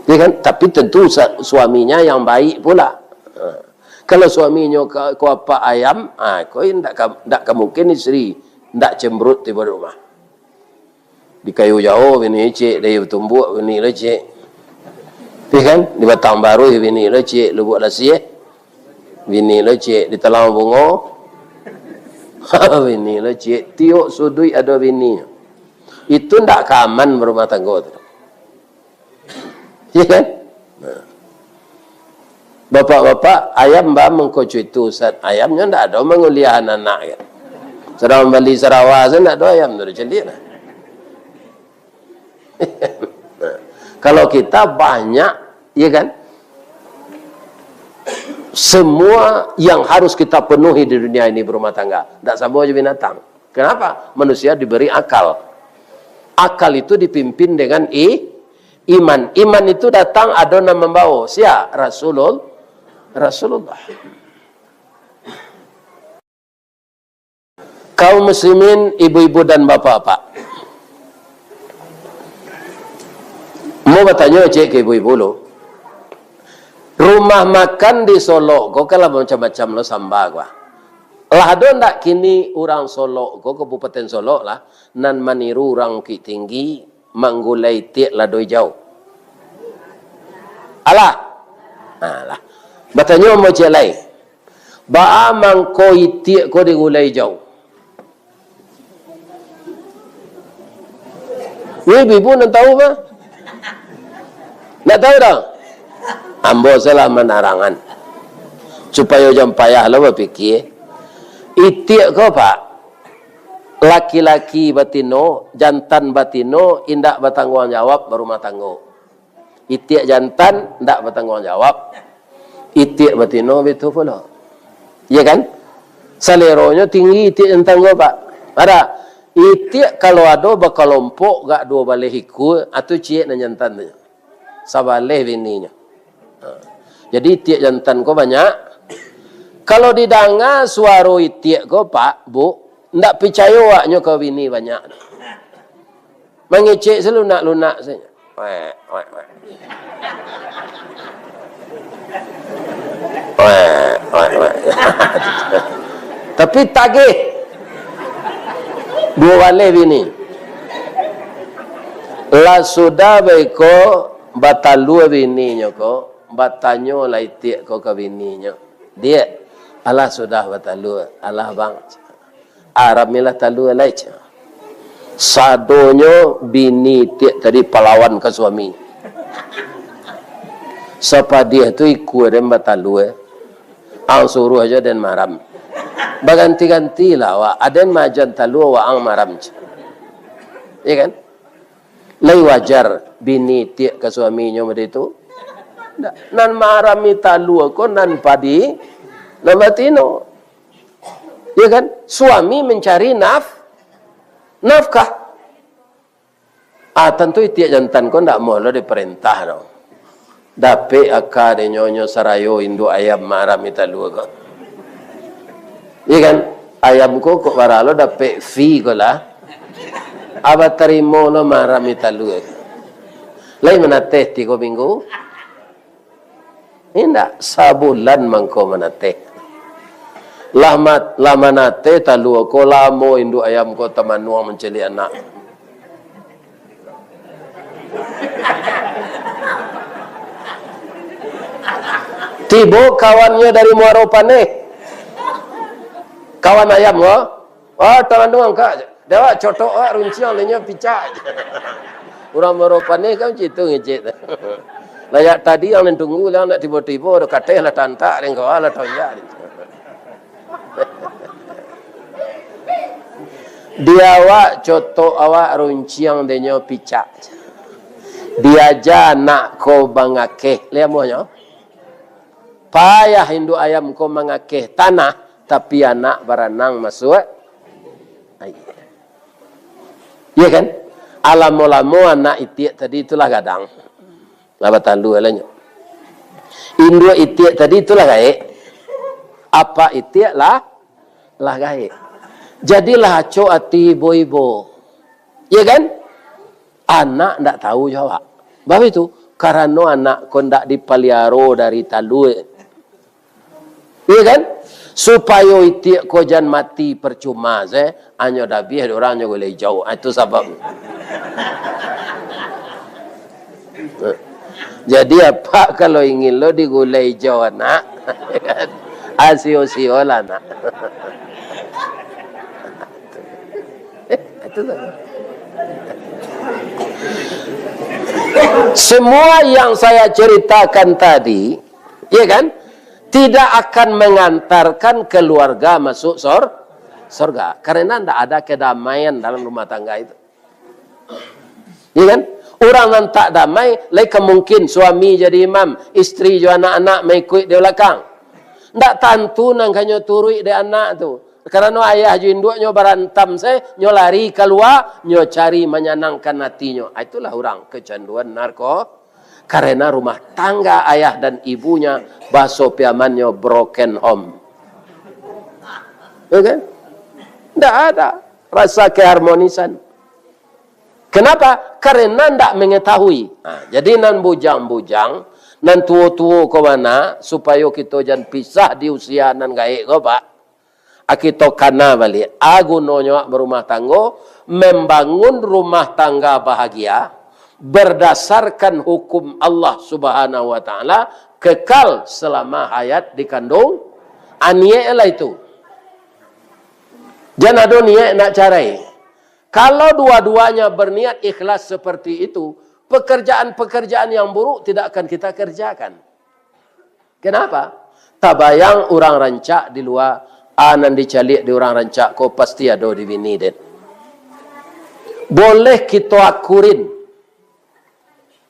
Ya kan? Tapi tentu sa-, suaminya yang baik pula. Ha. Kalau suaminyo ka-, ko apak ayam, ha, ko ndak ka-, ndak ka mungkin istri ndak cemberut tibo di rumah. Di Kayu Jao bini ciek, di Tumbuak bini lo ciek. Tapi kan, di Batang Baruih bini lo ciek, Lubuak Lasieh bini lo ciek, di Talang Bungo bini lo ciek, tiok suduik ado bini. Itu ndak ka aman barumah tanggo tu. Iya kan? Nah. Bapak-bapak, ayam baa mangko cuitu, Ustaz. Ayamnyo ndak ado manguliahan anak, kan? Sadang mambali sarawa sajo ndak ado ayam tu, caliak lah. Nah, kalau kita banyak, iya kan? Semua yang harus kita penuhi di dunia ini berumah tangga. Ndak samo jo binatang. Kenapa? Manusia diberi akal. Akal itu dipimpin dengan i-, iman. Iman itu datang ado nan mambawo. Sia? Rasulul-, Rasulullah. Kaum muslimin, ibu-ibu dan bapak-bapak. Mau batanyo ciek ka ibu-ibu lu. Rumah makan di Solok ko kan lah macam-macam lo samba ko, ah. Lah ado ndak kini urang Solok ko, Kabupaten Solok lah, nan maniru urang Bukittinggi, manggulai itiak lado ijau? Alah. Alah. Batanyo ambo ciek lai. Baa mangko itiak ko digulai ijau? Ibu-ibu nan tahu mah? Ndak tahu doh? Ambo salah manarangan. Supayo jan payah lo bapikia. Itiak ko, Pak, laki-laki batino, jantan batino, indak batangguang jawab barumah tanggo. Itiak jantan ndak batangguang jawab. Itiak batino bitu pulo. Iya kan? Saleronyo tinggi itiak jantan ko, Pak. Ada. Itiak kalau ado bakalompok gak duo baleh ikua, atu ciek nan jantan tu. Sabaleh bininyo. Ha. Jadi itiak jantan ko banyak. Kalau didanga suaro itiak ko, Pak, Bu, ndak picayo awaknyo ka bini banyak. Mangecek salunak-lunak sajo. Wek, wek, wek. Wek, wek, wek. Tapi tagih. Duo baleh bini. Lah sudah baiko batalua bininyo ko, batanyo lah itiak ko ka bininyo. Diak, alah sudah batalua, alah bang. Aramilah talua lai, cah. Sadonyo bini itiak tadi palawan ka suami. Sapadiah tu ikua den batalua. Ang suruah jo den maram. Baganti-gantilah awak. Aden maajan talua, waang maram, cah. Ya kan? Lai wajar bini itiak ka suaminyo model itu? Ndak. Nan maarami talua ko nan padi, nan batino. Ya kan? Suami mencari naf-, nafkah. Ah, tantu itiak jantan ko ndak amuah lo diparentah do. Dapek aka dek nyo, nyo sarayo induak ayam maarami talua ko. Iya kan? Ayam ko kok bara lo dapek fee ko lah. Aba tarimo lo maarami talua. Lai manateh tigo minggu? Indak, sabulan mangko manateh. Lah mat-, lah manateh talua ko lamo induak ayam ko tamanuang mancaliak anak. Tibo kawannyo dari Muaro Paneh. Kawan ayam ko, "Wah, tamanuang, Kak. Dek awak cotok awak runciang, dek nyo picak." Urang Muaro Paneh kan cam itu ngecek tu. Lah jak tadi yang nan tunggu lah, nak tibo-tibo, dah kateh lah tantak, dek kawa lah tonjak. Di awak cotok awak runciang, dek nyo picak. Diaja anak ko mangakeh, liamuahnyo. Payah induak ayam ko mangakeh tanah, tapi anak baranang masuak aia. Iya kan? Alamo-lamo anak itiak tadi itulah gadang. Lah batalua lah nyo. Induak itiak tadi itulah gaek. Apak itiak lah, lah gaek. Jadilah acok ati ibo-ibo. Iya kan? Anak ndak tahu jo awak. Bab itu, karano anak ko ndak dipaliaro dari talua. Iya kan? Supayo itiak ko jan mati parcuma se, anyo dabiah dek urang nyo gulai ijau. Ah, itu sabab. Jadi, apak kalau ingin lo digulai ijau anak, asio-sio lah anak. Itu saja. Semua yang saya ceritakan tadi, ya kan, tidak akan mengantarkan keluarga masuk sor-, sorga. Karena ndak ada kedamaian dalam rumah tangga itu. Ya kan? Urang nan tak damai, lai ka mungkin suami jadi imam, isteri jo anak-anak maikuik di balakang. Ndak tantu nan kanyo turuik dek anak tu. Karano ayah jo induaknyo barantam se, nyo lari kalua, nyo cari manyanangkan atinyo. Ah, itulah urang kecanduan narko-, karena rumah tangga ayah dan ibunya, baso Piamannyo, broken home. Ya kan? Ndak ada rasa keharmonisan. Kenapa? Karena ndak mengetahui. Nah, jadi nan bujang-bujang, nan tuo-tuo ko bana, supayo kito jan pisah di usia nan gaek ko, Pak. A, kito kana baliak. A gunonyo awak barumah tanggo, membangun rumah tangga bahagia, berdasarkan hukum Allah Subhanahu wa Ta'ala, kekal selama hayat dikandung. A, niaik lah itu. Jan ado niaik nak carai. Kalau dua-duanya berniat ikhlas seperti itu, pekerjaan-pekerjaan yang buruk tidak akan kita kerjakan. Kenapa? Tabayang urang rancak di lua, a nan dicaliak di urang rancak ko pasti ado di bini den. Boleh kito akurin,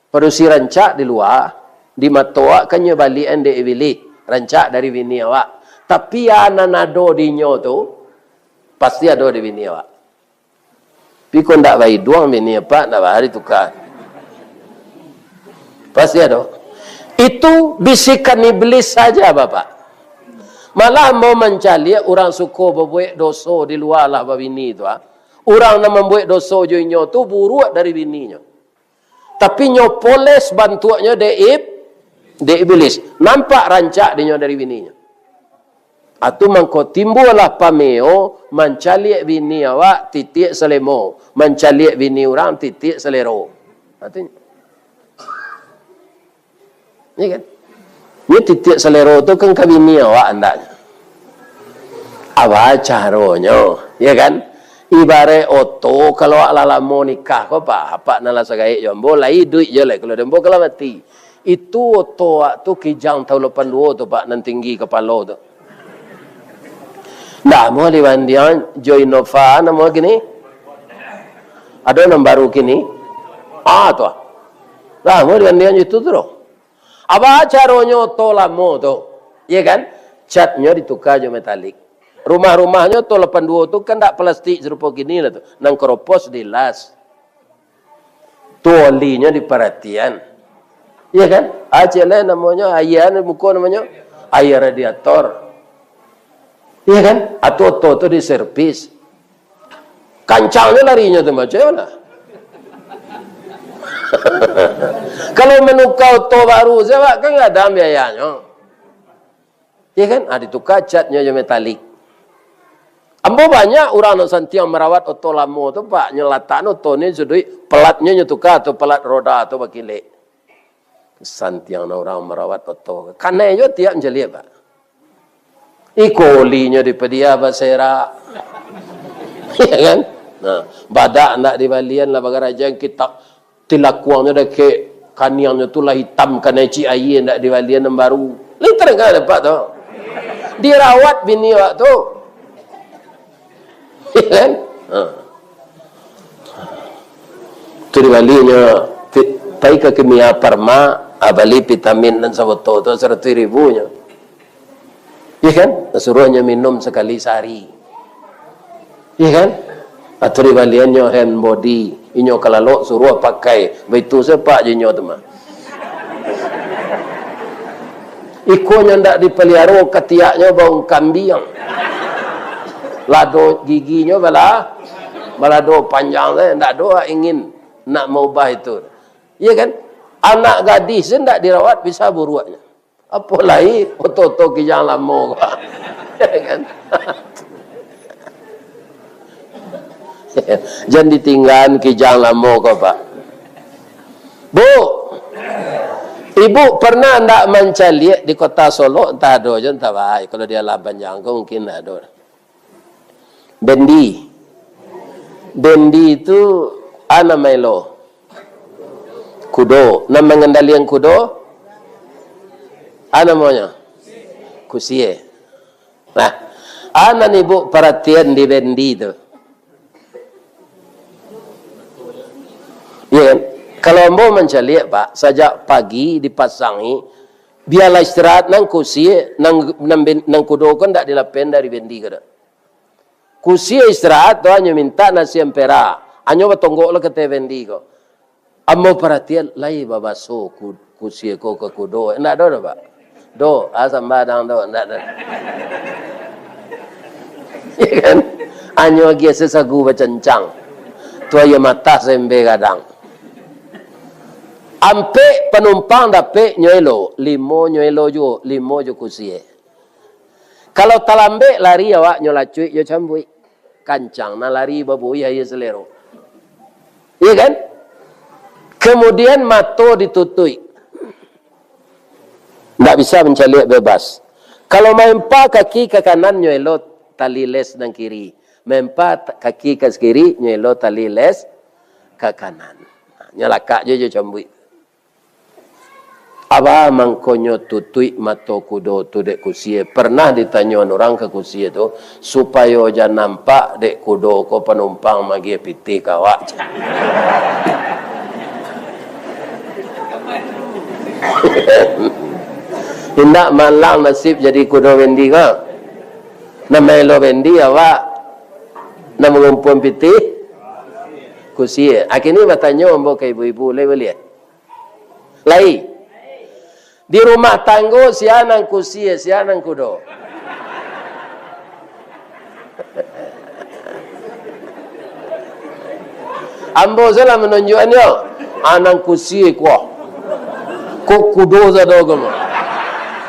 padusi rancak di lua, di mato awak kan nyo baliak-an dek ibilih, rancak dari bini awak. Tapi a nan ado di nyo tu, pasti ado di bini awak. Tapi kok ndak baiduang bini apak, ndak baa dituka. Pasti ado. Itu bisikan iblis saja, Bapak. Malah ambo mancaliak urang suko babuek doso di lua lah babini tu, ah. Urang nan mambuek doso jo inyo tu buruak dari bininyo. Tapi nyo poles bantuaknyo dek ib-, dek iblis. Nampak rancak dinyo dari bininyo. Atu mangko timbullah pameo mancaliak bini awak titiak salemo, mancaliak bini urang titiak salero. Artinyo, iya kan? Ini titiak salero tu kan ka bini awak andaknyo. Apa caronyo, ya kan? Ibarat oto, kalau awak lah lamo nikah ko, Pak, apak nan lah sagaek jo ambo, lai iduik jo lai, kalau di ambo kalau mati. Itu oto awak tu Kijang tahun lapan duo tu, Pak, nan tinggi kapalo tu. Ndak amuah dibandiang jo Innova, namo kini? Ado nan baru kini? Ah, tu ah. Lah, mau digantian itu tu doh. Apa caronyo oto lamo tu? Iya kan? Catnyo dituka jo metalik. Rumah-rumahnyo oto lapan duo tu kan dak plastik sarupo kini lah tu. Nan keropos dilas. Tu olinyo diparatian. Iya kan? Aceh lain namonyo, aia ni muko namonyo, aia radiator. Iya kan? Atau oto tu diservis. Kancangnyo larinyo tu, macam mana? Kalau manuka oto baru, sabab kan gadang biayanyo. Iya kan? Ah, dituka catnyo jo metalik. Ambo banyak urang nan santiang marawat oto lamo tu, Pak, nyo latakno oto ni suduik, pelatnyo nyo tuka tu, pelat roda tu bakilek. Santiang urang marawat oto. Kanai jo tiap mancaliak, Pak. Iko olinyo dipadia baserak. Iya kan? Nah, badak ndak dibalian lah bagarajan kitab tilakuangnyo dakek kaniangnyo tu lah hitam kanai cik aia ndak dibalian nan baru. Lai tadanga dapek tu. Dirawat bini awak tu. Iya kan? Ha. Tu dibalinyo, pi-, pai ka Kimia Farma, ah, bali vitamin nan sabotol tu saratuih ribu nyo. Iya kan? Suruahnyo minum sakali sahari. Iya kan? Atau dibaliannyo hand body, inyo kalalok suruah pakai. Baitu sapak jo inyo tu mah. Ikonyo ndak dipaliaro, katiaknyo baung kambiang. Lado giginyo bala, balado panjang sajo, ndak ado ingin nak maubah itu. Iya kan? Anak gadih se ndak dirawat bisa buruaknyo. Apo lai oto-oto kijang lamo ko. Iya kan? Jan ditinggaan kijang lamo ko, Pak. Bu, ibu pernah ndak mancaliak di Kota Solok? Antah ado jo, antah baa. Kalau di Alam Panjang ko mungkin ndak ado. Bendi. Bendi tu a nan maelo? Kudo. Nan mangandalian kudo? A namonyo? Kusie. Nah, a nan ibu paratian di bendi tu. Iya kan? Kalau ambo mancaliak, Pak, sajak pagi dipasangi, bialah istirahat nan kusie, nan, nan ben-, nan kudo kan ndak dilapen dari bendi ko doh. Kusie istirahat tu hanyo mintak nasi ampera, hanyo batonggok lah ka ateh bendi ko. Ambo paratian, lai babaso ku-, kusie ko ka kudo. Indak ado doh, Pak. Do, ah, sambah dang do, indak ado. Iya kan? Hanyo agiah sasagu bacancang. Tu aia matah saembe gadang. Ampek panumpang dapek nyo elo, limo nyo elo juo, limo jo kusie. Kalau talambek lari awak nyo lacuik jo cambuik. Kancang nan lari babuih aia salero. Iya kan? Kemudian mato ditutuik. Ndak bisa mancaliak bebas. Kalau maempa kaki ka kanan nyo elo tali les nan kiri. Maempa t-, kaki ka kiri nyo elo tali les ka kanan. Nyo lakak jo jo cambuik. Apo mangkonyo tutuik mato kudo tu dek kusie? Pernah ditanyoan urang ka kusie tu, supayo jan nampak dek kudo ko panumpang magiah pitih ka awak. Indak malang nasib jadi kudo bendi ko. Nan maelo bendi awak, nan mangumpuan pitih kusie. Akhirnyo batanyo ambo ka ibu-ibu, lai buliah? Lai. Di rumah tanggo, sia nan kusie, sia nan kudo? Ambo salah manunjuakannyo. A nan kusie ko. Ko kudo sado ko mah.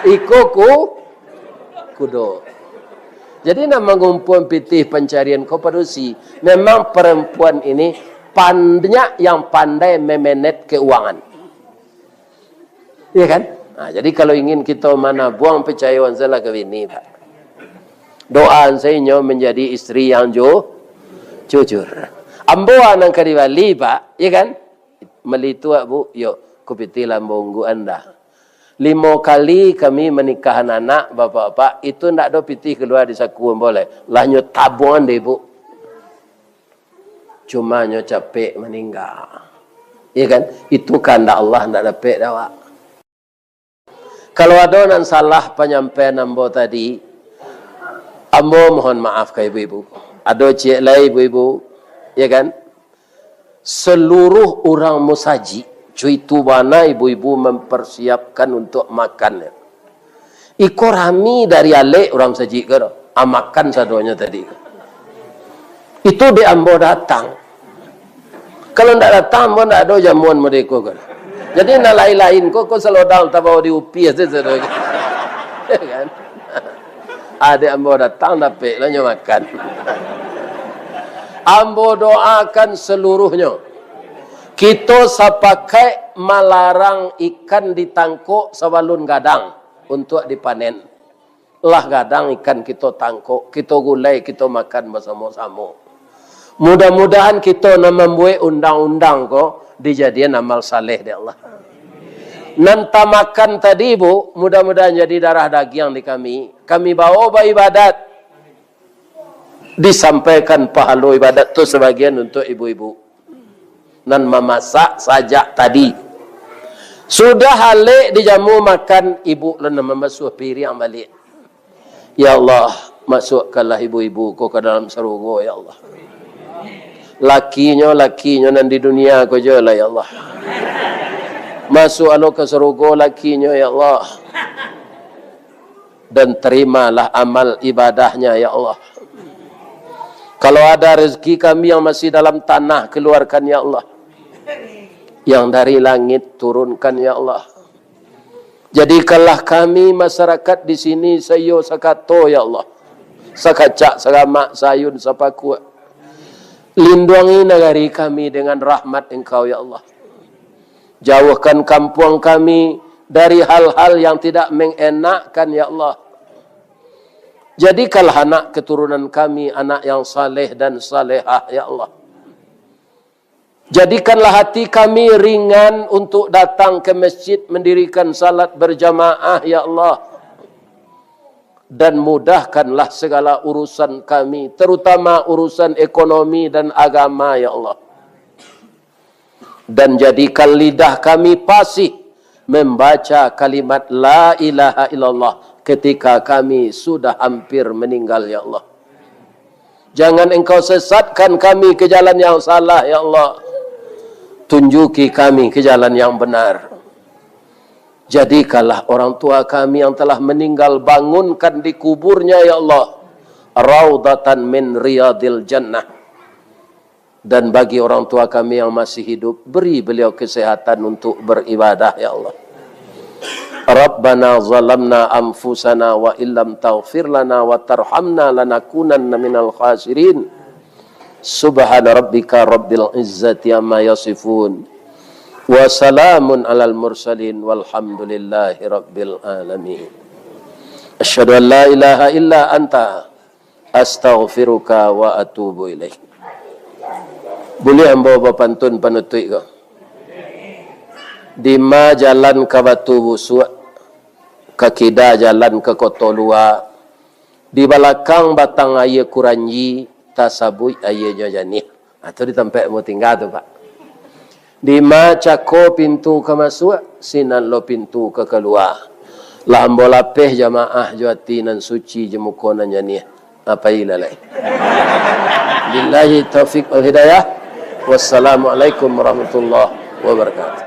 Iko ku-, kudo. Jadi, nan mangumpuan pitih pancarian ko padusi. Memang perempuan ini banyak yang pandai memenet keuangan. Iya kan? Nah, jadi kalau ingin kito manabuang, picayoan sajolah ka bini, Pak. Doaan sajo inyo manjadi istri yang ju-, jujur. Ambo nan ka dibali, Pak, iya kan? Mali tu, Bu, yo, ku pitih lah ambo ungguan dah. Limo kali kami manikahan anak, Bapak-bapak, itu ndak ado pitih kalua di saku ambo lai. Lah nyo tabuangan dek ibu. Cuma nyo capek maningga. Iya kan? Itu kandak Allah, ndak dapek dek awak. Kalau ado nan salah panyampaian ambo tadi, ambo mohon maaf ka ibu-ibu. Ado ciek lai ibu-ibu, ya kan? Seluruh urang musajik, cuitu bana ibu-ibu mempersiapkan untuk makan. Iko rami dari alek urang musajik ko, ah, makan sadonyo tadi. Itu dek ambo datang. Kalau ndak datang, ambo ndak ado jamuan model iko ko. Jadi, nan lain-lain ko, ko salodang tabao di upia sajo, saudara. Ya kan? Adek ambo datang, dapek lah nyo makan. Ambo doakan seluruhnyo. Kito sapakaik malarang ikan ditangkok sabalun gadang untuak dipanen. Lah gadang ikan kito tangkok, kito gulai, kito makan basamo-samo. Mudah-mudahan kito nan mambuek undang-undang ko dijadian amal saleh dek Allah. Nan tamakan tadi, Bu, mudah-mudahan jadi darah dagiang di kami. Kami bawa baibadat. Disampaikan pahalo ibadat tu sabagian untuk ibu-ibu. Nan mamasak sajak tadi. Sudah alek dijamu makan, ibu lah nan mambasuah piriang baliak. Ya Allah, masukkanlah ibu-ibu ko ka dalam sarugo, ya Allah. Lakinyo, lakinyo nan di dunia ko jo lah, ya Allah. Masuk alo ka sarugo lakinyo, ya Allah. Dan terimalah amal ibadahnya, ya Allah. Kalau ada rezeki kami yang masih dalam tanah, keluarkan, ya Allah. Yang dari langit, turunkan, ya Allah. Jadikanlah kami masyarakat di sini saiyo sakato, ya Allah. Sakacak, saramak, saayun, sapakuak. Linduangi nagari kami dengan rahmat Engkau, ya Allah. Jauhkan kampuang kami dari hal-hal yang tidak mengenakkan, ya Allah. Jadikanlah anak keturunan kami anak yang saleh dan salehah, ya Allah. Jadikanlah hati kami ringan untuk datang ke masjid mendirikan salat berjamaah, ya Allah. Dan mudahkanlah segala urusan kami, terutama urusan ekonomi dan agama, ya Allah. Dan jadikan lidah kami pasih membaca kalimat la ilaha illallah ketika kami sudah hampir meninggal, ya Allah. Jangan Engkau sesatkan kami ke jalan yang salah, ya Allah. Tunjuki kami ke jalan yang benar. Jadikanlah orang tua kami yang telah meninggal, bangunkan di kuburnya, ya Allah, raudatan min riyadil jannah. Dan bagi orang tua kami yang masih hidup, beri beliau kesehatan untuk beribadah, ya Allah. Rabbana zalamna anfusana wa illam taghfir lana wa tarhamna lanakunanna minal khasirin. Subhana rabbika rabbil izzati amma yasifun. Wa salamun alal mursalin walhamdulillahi rabbil alamin. Asyhadu an la ilaha illa anta astaghfiruka wa atubu ilaik. Buliah ambo bapantun panutuik ko? Dima jalan ka Batu Busuak, ka kida jalan ka Koto Lua, di balakang batang aia Kuranji, tasabuik aianyo janiah. Ha, tu di tampek ambo tingga tu, Pak. Dima cako pintu ka masuak, sinan lo pintu ka kalua. Lah ambo lapeh jamaah jo ati nan suci, jo muko nan janiah. Apai lah lai. Billahi taufik wal hidayah. Wassalamualaikum warahmatullahi wabarakatuh.